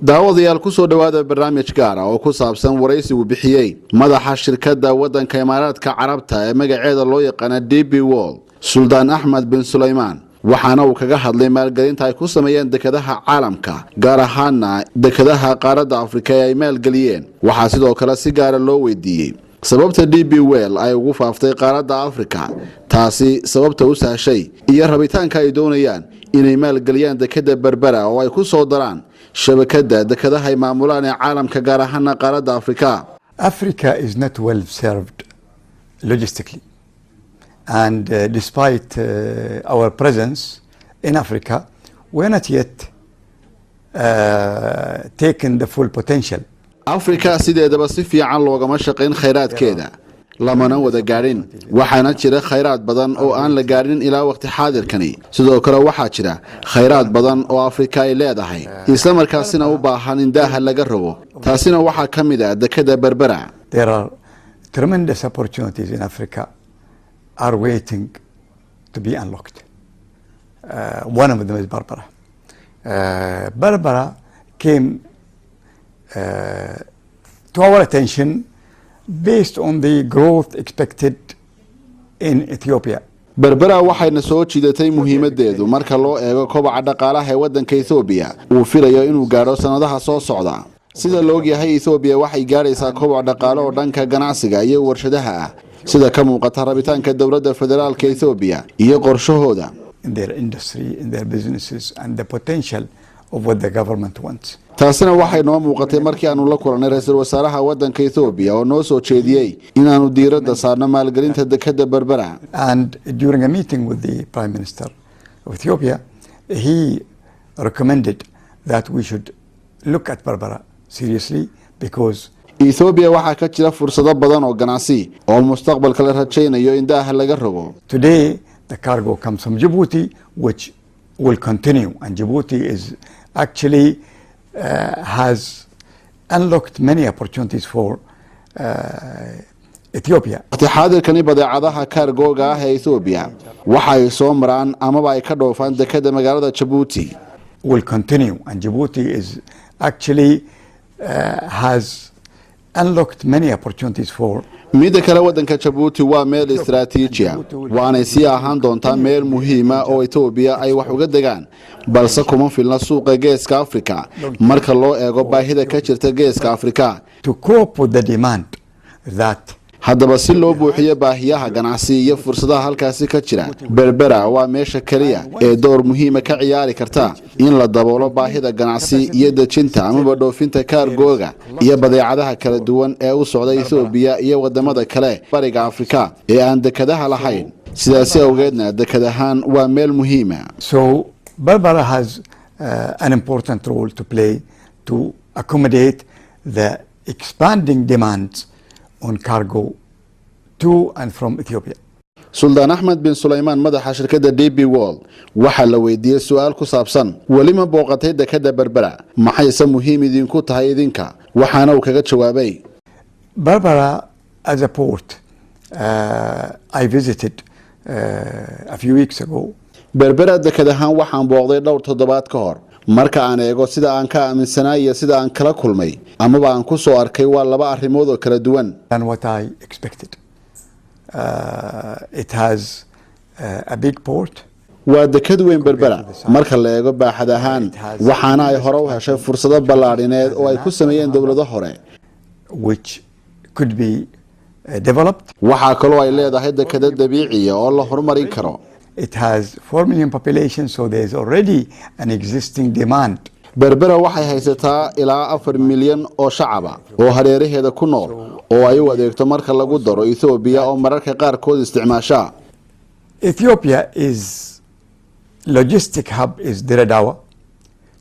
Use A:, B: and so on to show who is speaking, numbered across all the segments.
A: Daawadayaal, kusoo dhowaada barnaamij gaara oo ku saabsan waraysigu bixiyey madaxa shirkadda waddanka Imaaraadka Carabta ee magaceeda loo yaqaana DP World, Suldaan Axmed bin Sulaymaan. Waxaana uu kaga hadlay maalgelinta ay ku sameeyeen dekadaha caalamka, gaar ahaana dekadaha qaaradda Afrika ee ay maalgeliyeen. Waxaa sidoo kale si gaara loo weydiiyey sababta DP World ay ugu faaftay qaaradda Afrika, taasi sababta u sahshay iyo rabitaanka ay doonayaan inay maalgeliyaan dekada Berbera oo ay ku soo daraan shabakadda dekadaha ay maamulaan ee caalamka, gaar ahaana qaaradda Afrika.
B: Africa is not well served logistically. And despite our presence in Africa, we're not yet taken the full potential.
A: Afrika sideedaba si fiican loogama shaqayn khayraadkeeda, lamana wada gaadhin. Waxaana jira khayraad badan oo aan la gaadhin ilaa waqti xaadirkani. Sidoo kale waxaa jira khayraad badan oo Afrika ay leedahay, islamarkaasina u baahan in daaha laga rogo. Taasina waxaa ka mid ah dekada Berbera.
B: There are tremendous opportunities in Africa are waiting to be unlocked. One of them is Berbera. Berbera came to our attention based on the growth expected in Ethiopia.
A: Berbera waxayna soo jiidatay muhiimadeedu marka loo eego kobaca dhaqaalaha ee waddanka Ethoobiya uu filayo inuu gaadho sannadaha soo socda. Sida la ogyahay, Ethoobiya waxay gaadhaysaa koboc dhaqaale oo dhanka ganacsiga iyo warshadaha ah, sida ka muuqata rabitaanka dowladda federaalka Ethoobiya iyo qorshahooda.
B: In their industry, in their businesses, and the potential of what the government wants.
A: Taasina waxay noo muuqatay markii aanu la kulannay ra-iisul wasaaraha waddanka Ethoobiya oo noo soo jeediyey inaanu diiradda saarno maalgelinta dekadda Berbera.
B: And during a meeting with the Prime Minister of Ethiopia, he recommended that we should look at Berbera seriously because
A: Ethoobiya waxaa ka jira fursado badan oo ganacsi oo mustaqbalka la rajaynayo in daaha laga rogo.
B: Today the cargo comes from Djibouti, which will continue. And Djibouti is actually has unlocked many opportunities for Ethiopia.
A: Waqti xaadirkani badeecadaha kaargooga ah ee Ethoobiya waxa ay soo maraan amaba ay ka dhoofaan dekada magaalada Jabuuti.
B: Will continue, and Djibouti is actually has unlocked many opportunities for
A: Midda kale, waddanka Jabuuti waa meel istaraatiijiya, waanay sii ahaan doontaa meel muhiima oo Etoobiya ay wax uga degaan, balse kuma filna suuqa Geeska Afrika marka loo eego baahida ka jirta Geeska Afrika.
B: To cope with the demand that
A: Haddaba, si loo buuxiyo baahiyaha ganacsi iyo fursadaha halkaasi ka jira, Berbera waa meesha keliya ee door muhiima ka ciyaari karta in la daboolo baahida ganacsi iyo dejinta amaba dhoofinta kaargooga iyo badeecadaha kala duwan ee u socda Ethoobiya iyo wadamada kale Bariga Afrika ee aan dekadaha lahayn. Sidaasi awgeedna dekad ahaan waa meel muhiima.
B: So Berbera has an important role to play to accommodate the expanding demands on cargo to and from Ethiopia.
A: Suldaan Axmed bin Sulaymaan, madaxa shirkadda DP World, waxaa la weydiiyey su-aal ku saabsan weli ma booqatay dekadda Berbera, maxayse muhiim idinku tahay idinka? Waxaana uu kaga jawaabay:
B: Berbera as a port, I visited a few weeks ago.
A: Berbera dekad ahaan waxaan booqday dhowr toddobaad ka hor. Marka aan eego sida aan ka aaminsanaa iyo sida aan kala kulmay amaba aan ku soo arkay, waa laba arrimood oo kala duwan.
B: Than what I expected. It has a big port.
A: Waa dekad weyn Berbera marka la eego baaxad ahaan, waxaana ay hore u heshay fursado ballaadhineed oo ay ku sameeyeen dowlado hore.
B: Which could be developed.
A: Waxaa kaloo ay leedahay dekado dabiiciya oo la horumarin karo.
B: It has 4 million population, so there's already an existing demand.
A: Berbera waxay haysataa ilaa 4 milyan oo shacaba oo hareeraheeda ku nool oo ay u adeegto, marka lagu daro Ethoobiya oo mararka qaarkood isticmaasha.
B: Ethiopia is logistic hub is Dire Dawa.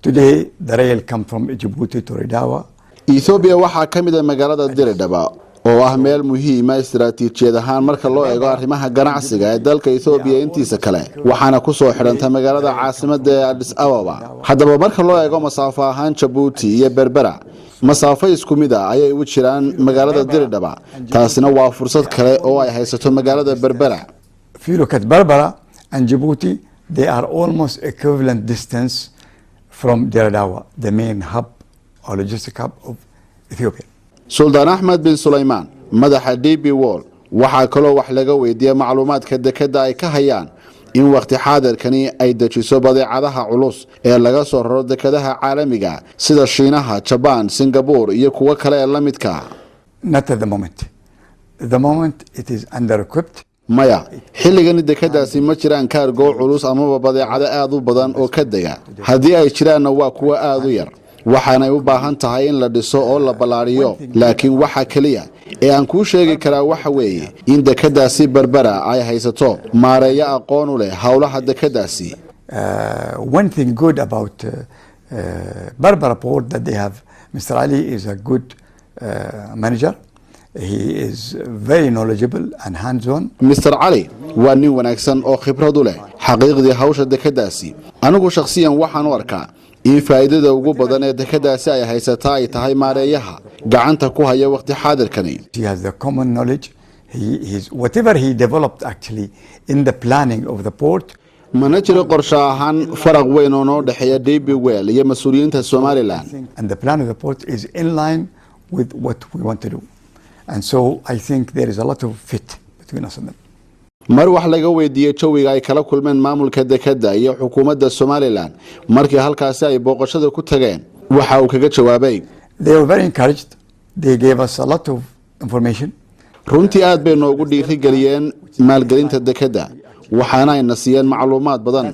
B: Today, the rail come from Djibouti to Dire Dawa.
A: Ethoobiya waxaa ka mid ah magaalada Diridhaba oo ah meel muhiima istaraatiijiyad ahaan marka loo eego arrimaha ganacsiga ee dalka Ethoobiya intiisa kale, waxaana kusoo xidhanta magaalada caasimada ee Adis Ababa. Haddaba, marka loo eego masaafo ahaan, Jabuuti iyo Berbera masaafo isku mid ah ayay u jiraan magaalada Diridhaba. Taasina waa fursad kale oo ay haysato magaalada Berbera.
B: If you look at Berbera and Djibouti, they are almost equivalent distance from Dire Dawa, the main hub or logistic hub of Ethiopia.
A: Suldaan Axmed bin Sulaymaan, madaxa DP World, waxaa kaloo wax laga weydiiyey macluumaadka dekedda ay ka hayaan in wakhti xaadirkani ay dejiso badeecadaha culus ee laga soo raro dekedaha caalamiga sida Shiinaha, Jabaan, Singabur iyo kuwo kale ee la midka.
B: Not at the moment. At the moment, it is under equipped.
A: Maya, xilligani dekedaasi ma jiraan kaargoo culus amaba badeecado aad u badan oo ka dega. Haddii ay jiraanna, waa kuwo aad u yar, waxaanay u baahan tahay in la dhiso oo la ballaadhiyo. Laakiin waxa keliya ee aan kuu sheegi karaa waxa weeye in dekedaasi Berbera ay haysato maareeyo aqoon u leh howlaha dekedaasi.
B: One thing good about Berbera Port that they have, Mr. Ali is a good manager. He is very knowledgeable and hands-on.
A: Mr Cali waa nin wanaagsan oo khibrad u leh xaqiiqdii hawsha dekedaasi. Anigu shakhsiyan waxaan u arkaa in faa'iidada ugu badan ee dekedaasi ay haysataa ay tahay maareeyaha gacanta ku haya wakhti xaadirkani.
B: He has the common knowledge. Whatever he developed actually in the planning of the port,
A: Mana jiro qorshe ahaan faraq weyn oo noo dhexeeya DP World iyo mas-uuliyiinta Somaliland.
B: and the plan of the port is in line with what we want to do. And so I think there is a lot of fit between us and them.
A: Mar wax laga weydiiyey jawiga ay kala kulmeen maamulka dekedda iyo xukuumadda Somaliland markii halkaasi ay booqashada ku tageen, waxa uu kaga jawaabay:
B: They were very encouraged. They gave us a lot of information.
A: Runtii aad bay noogu dhiirigeliyeen maalgelinta dekedda, waxaana ayna siiyeen macluumaad badan.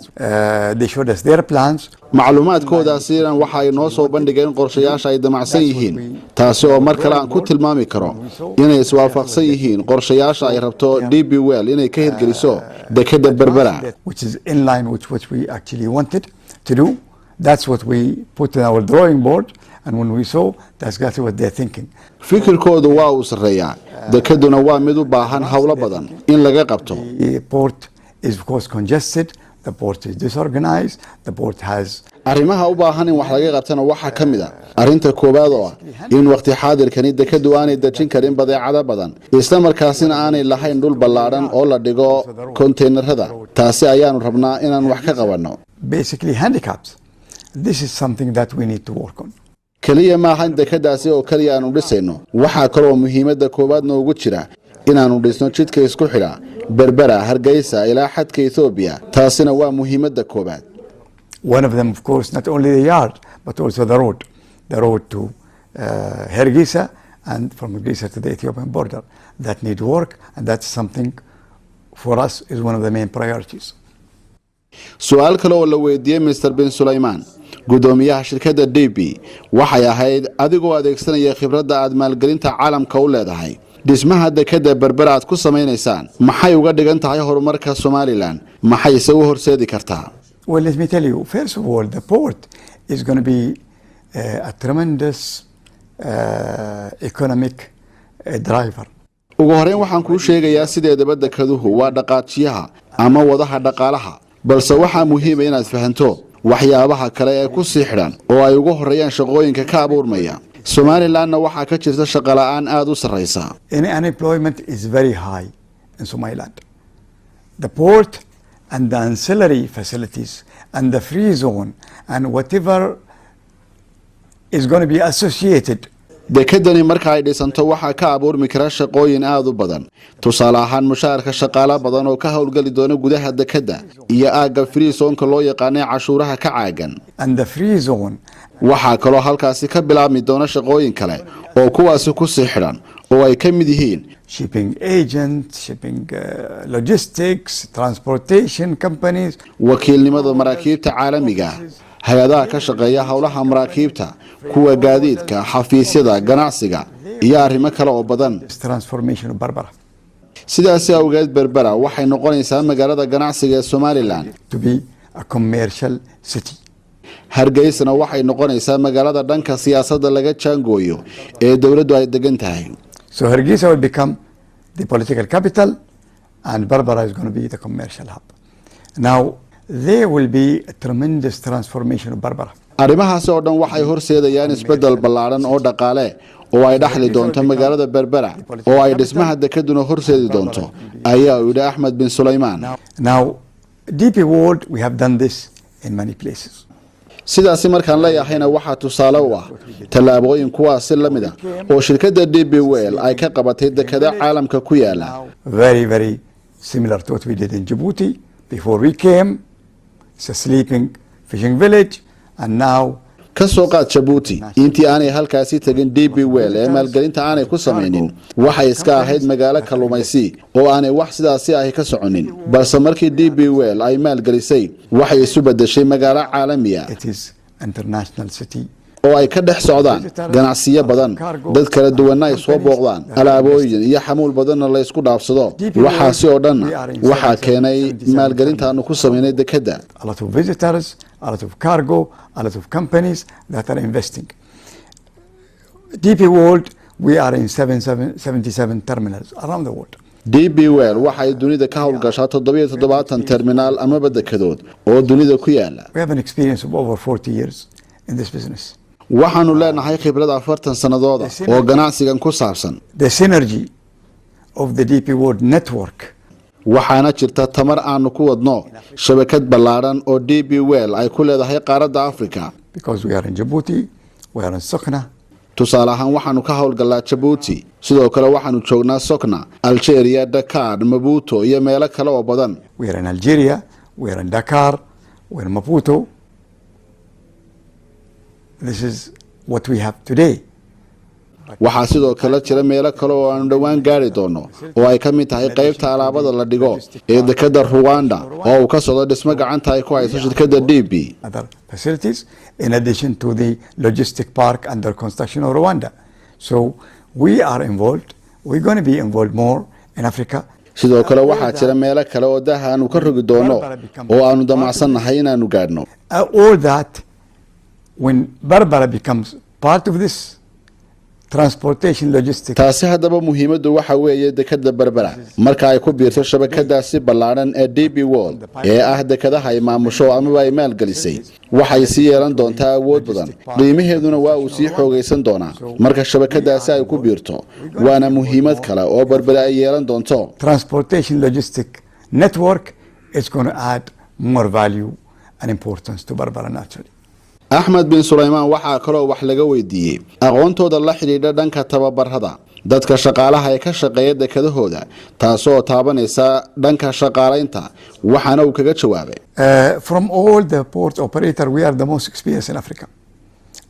B: They showed us their plans.
A: Macluumaadkoodaasina waxa ay noo soo bandhigeen qorshayaasha ay damacsan yihiin, taasi oo mar kale aan ku tilmaami karo inay iswaafaqsan yihiin qorshayaasha ay rabto DP World inay ka hirgeliso dekedda Berbera.
B: Which is in line with what we actually wanted to do. That's what we put in our drawing board. And when we saw, that's exactly what they're thinking.
A: Fikirkoodu waa uu sarreeyaa, dekeduna waa mid u baahan howlo badan in laga qabto.
B: The port is, of course, congested. The port is disorganized. The port has
A: Arrimaha u baahan in wax laga qabtana waxaa ka mid a arrinta koowaad oo ah in waqti xaadirkani dekeddu aanay dejin karin badeecado badan, isla markaasina aanay lahayn dhul ballaadhan oo la dhigo konteynarada. Taasi ayaanu rabnaa inaan wax ka qabanno.
B: basically handicaps. This is something that we need to work on.
A: Keliya maahan dekeddaasi oo keliya aanu dhisayno. Waxaa kaloo muhiimadda koowaad noogu jira inaannu dhisno jidka isku xidha Berbera, Hargeysa ilaa xadka Ethoobiya. Taasina waa muhiimadda koowaad.
B: One of them, of course, not only the yard, but also the road. The road to Hargeisa and from Hargeisa to the Ethiopian border. That need work, and that's something for us is one of the main priorities.
A: Su-aal kale oo la weydiiyey Mr bin Sulaymaan, guddoomiyaha shirkadda DP, waxay ahayd: adigoo adeegsanaya khibradda aad maalgelinta caalamka u leedahay, dhismaha dekedda Berbera aad ku samaynaysaan maxay uga dhigan tahay horumarka Somaliland, maxayse u horseedi kartaa?
B: Well, let me tell you, first of all, the port is going to be a tremendous economic driver.
A: Ugu horreyn waxaan kuu sheegayaa, sideedaba dekeduhu waa dhaqaajiyaha ama wadaha dhaqaalaha, balse waxaa muhiima inaad fahanto waxyaabaha kale ee ku sii xidhan oo ay ugu horreeyaan shaqooyinka ka abuurmaya. Somalilandna waxaa ka jirta shaqola'aan aada u sarraysa.
B: Unemployment is very high in Somaliland. The port and the ancillary facilities and the free zone and whatever is going to be associated
A: Dekedani marka ay dhisanto waxaa ka abuurmi kara shaqooyin aada u badan, tusaale ahaan mushaharka shaqaalo badan oo ka howlgeli doona gudaha dekedda iyo aagga free zone-ka loo yaqaanay cashuuraha ka caagan.
B: and the free zone.
A: Waxaa kaloo halkaasi ka bilaabmi doona shaqooyin kale oo kuwaasi kusii xidhan oo ay ka mid yihiin
B: shipping agents, shipping logistics, transportation companies,
A: wakiilnimada maraakiibta caalamiga, hay-adaha ka shaqeeya howlaha maraakiibta, kuwa gaadiidka, xafiisyada ganacsiga iyo arrimo kale oo badan.
B: This transformation of Berbera
A: Sidaasi awgeed Berbera waxay noqonaysaa magaalada ganacsiga ee Somaliland
B: to be a commercial city.
A: Hargeysana waxay noqonaysaa magaalada dhanka siyaasadda laga jaangooyo ee dowladdu ay degan tahay.
B: So Hargeisa will become the political capital and Berbera is going to be the commercial hub. Now, there will be a tremendous transformation of Berbera.
A: Arrimahaasi oo dhan waxay horseedayaan isbeddel ballaadhan oo dhaqaale oo ay dhaxli doonto magaalada Berbera, oo ay dhismaha dekeduna horseedi doonto, ayaa uu yidhi Axmed bin Sulaymaan.
B: Now, DP World, we have done this in many places.
A: Sidaasi markaan leeyahayna, waxaa tusaale u ah tallaabooyin kuwaasi la mid ah oo shirkadda DP World ay ka qabatay dekada caalamka ku yaala.
B: Very, very similar to what we did in Djibouti before we came. It's a sleeping fishing village, and now
A: Ka soo qaad Jabuuti. Intii aanay halkaasi tegin DP World ee maalgelinta aanay ku samaynin, waxay iska ahayd magaalo kalluumaysi oo aanay wax sidaasi ahi ka soconin, balse markii DP World ay maalgelisay, waxay isu bedeshay magaalo caalamiya
B: it is international city.
A: oo ay ka dhex socdaan ganacsiyo badan, dad kala duwanna ay soo booqdaan, alaabooyin iyo xamuul badanna la ysku dhaafsado. Waxaasi oo dhanna waxaa keenay maalgelinta aanu ku samaynay dekedda.
B: A lot of visitors, a lot of cargo, a lot of companies that are investing. DP World, we are in 77 terminals around the world.
A: DP World waxay dunida ka howlgashaa 77 terminaal amaba dekedood oo dunida ku yaala.
B: We have an experience of over 40 years in this business.
A: Waxaanu leenahay khibrad 40 sannadooda oo ganacsigan ku saabsan.
B: The synergy of the DP World network
A: Waxaana jirta tamar aanu ku wadno shabakad ballaadhan oo DP World ay ku leedahay qaaradda Africa.
B: Because we are in Djibouti, we are in Sokhna,
A: Tusaale ahaan, waxaanu ka howlgallaa Jabuuti, sidoo kale waxaanu joognaa Sokna, Algeria, Dakar, Maputo iyo meelo kale oo badan.
B: We are in Algeria, we are in Dakar, we are in Maputo. This is what we have today.
A: Waxaa sidoo kale jira meelo kale oo aanu dhowaan gaari doono, oo ay ka mid tahay qaybta alaabada la dhigo ee dekada Ruwanda oo uu ka socdo dhismo gacanta ay ku hayso shirkadda DP.
B: Other facilities in addition to the logistic park under construction of Rwanda. So we are involved. We're going to be involved more in Africa.
A: Sidoo kale waxaa jira meelo kale oo daha aanu ka rogi doono oo aanu damacsannahay inaanu gaadhno.
B: All that, when Berbera becomes part of this transportation logistics
A: Taasi haddaba muhiimaddu waxa weeye, dekada Berbera marka ay ku biirto shabakadaasi ballaadhan ee DP World ee ah dekadaha ay maamusho amaba ay maalgelisay, waxay sii yeelan doontaa awood badan, qiimaheeduna waa uu sii xoogaysan doonaa marka shabakadaasi ay ku biirto, waana muhiimad kale oo Berbera ay yeelan doonto.
B: Transportation logistic network is going to add more value and importance to Berbera naturally.
A: Axmed bin Sulaymaan waxaa kaloo wax laga weydiiyey aqoontooda la xidhiidha dhanka tababarada dadka shaqaalaha ee ka shaqeeya dekadahooda, taasoo taabanaysa dhanka shaqaalaynta, waxaana uu kaga jawaabay:
B: From all the port operator, we are the most experienced in Africa,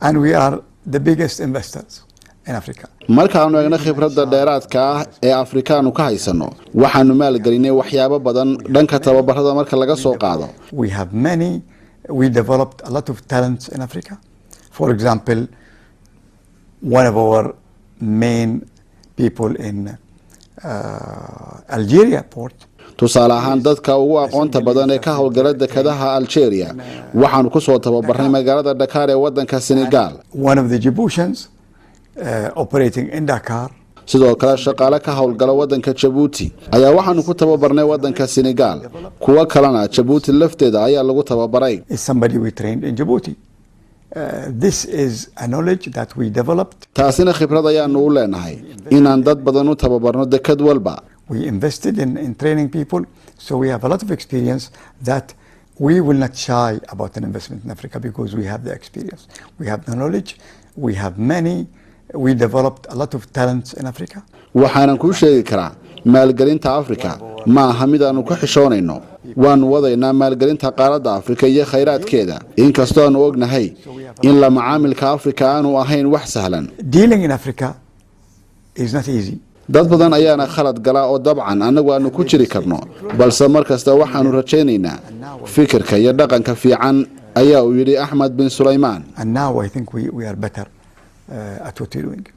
B: and we are the biggest investors in Africa.
A: Markaanu eegno khibradda dheeraadka ah ee Afrikaanu ka haysano, waxaanu maalgelinay waxyaabo badan dhanka tababarada marka laga soo qaado.
B: We have many, we developed a lot of talents in Africa. For example, one of our main people in Algeria port
A: Tusaale ahaan, dadka ugu aqoonta badan ee ka howlgala dekadaha Algeria waxaanu kusoo tababarnay magaalada Dhakaar ee wadanka Senegal.
B: One of the Djiboutians operating in Dakar.
A: Sidoo kale shaqaale ka howlgala wadanka Jabuuti ayaa waxaanu ku tababarnay wadanka Senegal, kuwo kalena Jabuuti lafteeda ayaa lagu tababaray.
B: Is somebody we trained in Djibouti. This is a knowledge that we developed.
A: Taasina khibrad ayaanu u leenahay inaan dad badan u tababarno dekad walba.
B: We invested in training people, so we have a lot of experience that we will not shy about an investment in Africa because we have the experience. We have the knowledge, we have many, we developed a lot of talents in Africa.
A: Waxaanan kuu sheegi karaa, maalgelinta Afrika ma aha mid aanu ka xishoonayno. Waanu wadaynaa maalgelinta qaaradda Afrika iyo khayraadkeeda, inkastoo aanu ognahay in la macaamilka Afrika aanu ahayn wax sahlan.
B: Dealing in Africa is not easy.
A: Dad badan ayaana khalad gala oo dabcan annagu aanu ku jiri karno, balse mar kasta waxaanu rajaynaynaa fikirka iyo dhaqanka fiican, ayaa uu yidhi Axmed bin Sulaymaan.
B: And now I think we are better at what we're doing.